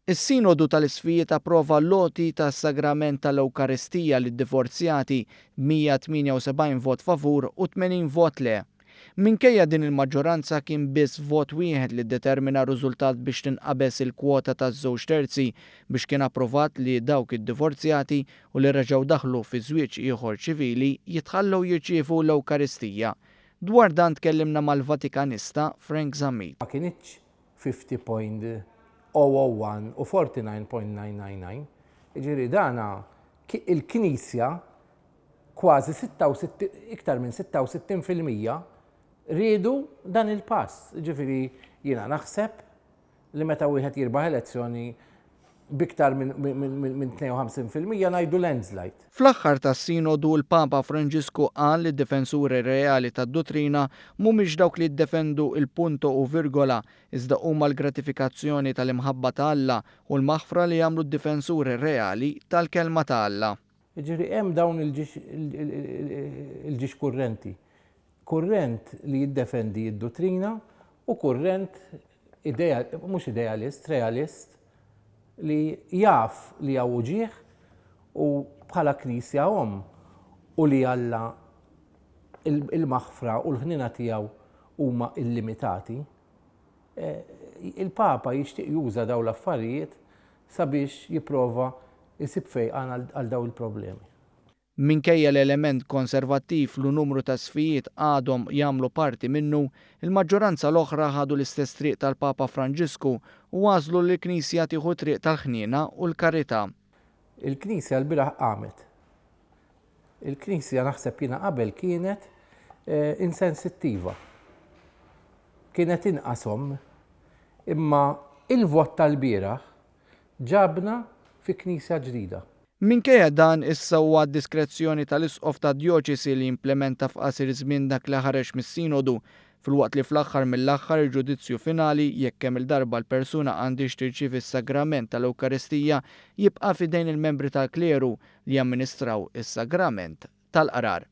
Is-Sinodu tal-Isqfijiet approva l-għoti tas-Sagrament tal-Ewkaristija lid-divorzjati b'178 vot favur u 80 vot le. Minkejja din il-maġġoranza kien biss vot wieħed li ddetermina r-riżultat biex tinqabeż il-kwota ta' żewġ terzi biex kien approvat li dawk id-divorzjati u li reġgħu daħlu fi żwieġ ieħor ċivili jitħallew jirċievu l-Ewkaristija. Dwar dan tkellimna mal-Vatikanista Frank Zammit. Ma kinitx 50.001 u 49.999. Jiġifieri dana il-Knisja kważi 66 iktar minn 66% riedu dan il-pass. Jiġifieri jiena naħseb li meta wieħed jirbaħ elezzjoni b'iktar minn 52% ngħidu landslide. Fl-aħħar tas-Sinodu l-Papa Franġisku qal li d-difensuri reali tad-duttrina mhumiex dawk li jiddefendu il-punto u virgola iżda huma l-gratifikazzjoni tal-imħabba ta' Alla u l-maħfra li jagħmlu d-difensuri reali tal-Kelma ta' Alla. Jiġifieri hemm dawn il-ġiex kurrenti. Kurrent li jiddefendi d-duttrina u kurrent idea, mhux idealist, realist, li jaf li hawn uġigħ u bħala Knisja omm u li Alla il-maħfra u l-ħniena tiegħu huma illimitati, eh, il-Papa jixtieq juża dawn l-affarijiet sabiex jipprova jsib fejqan għal dawn il-problemi. Minkejja l-element konservattiv lu numru ta' isqfijiet għadhom jagħmlu parti minnu, il-maġġoranza l-oħra ħadu l-istess triq tal-Papa Franġisku u għażlu li l-Knisja tieħu t-triq tal-ħniena u l-karità. Il-Knisja lbieraħ qamet. Il-Knisja naħseb jiena qabel kienet insensittiva. Kienet inqas omm. Imma il-vot tal-bieraħ ġabna fi Knisja ġdida. Minkejja dan, issa huwa għad-diskrezzjoni tal-Isqof tad-djoċesi li jimplementa f'qasir żmien dak li ħareġ mis-Sinodu, filwaqt li fl-aħħar mill-aħħar il-ġudizzju finali jekk kemm-il darba l-persuna għandhiex tirċievi s-sagrament tal-Ewkaristija jibqa' f'idejn il-membri tal-kleru li jamministraw is-sagrament tal-qrar.